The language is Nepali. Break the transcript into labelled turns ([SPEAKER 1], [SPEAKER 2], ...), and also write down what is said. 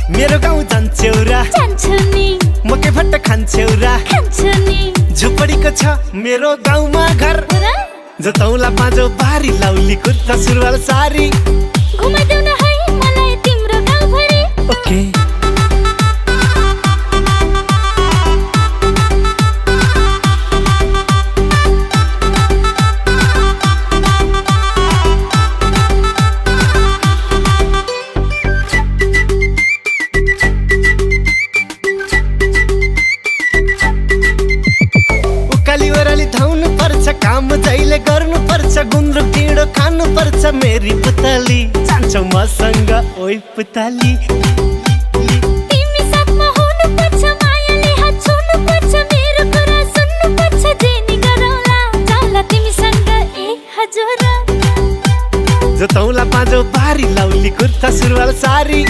[SPEAKER 1] मेरो गाउँ जान्छौ र
[SPEAKER 2] जान्छु नि
[SPEAKER 1] मकै भट्ट खान्छौ र
[SPEAKER 2] खान्छु नि
[SPEAKER 1] झुपडीको छ मेरो गाउँमा घर जतौला पाँचौ बारी लाउली कुर्ता सुरुवाल सारी
[SPEAKER 2] घुमाइदेऊ न है मलाई तिम्रो गाउँभरि
[SPEAKER 1] ओके उकाली ओराली धाउनु पर्छ काम जहिले गर्नु पर्छ गुन्द्रुक ढिँडो खानु पर्छ मेरी पुतली जान्छौ मसँग ओइ पुतली
[SPEAKER 2] तिमी साथमा हुनु पर्छ मायाले हात छोड्नु पर्छ मेरो कुरा सुन्नु पर्छ जे नि गरौँला जाउँला तिमीसँग ए हजुर
[SPEAKER 1] जतौला पाँचौ बारी लाउली कुर्ता सुरुवाल सारी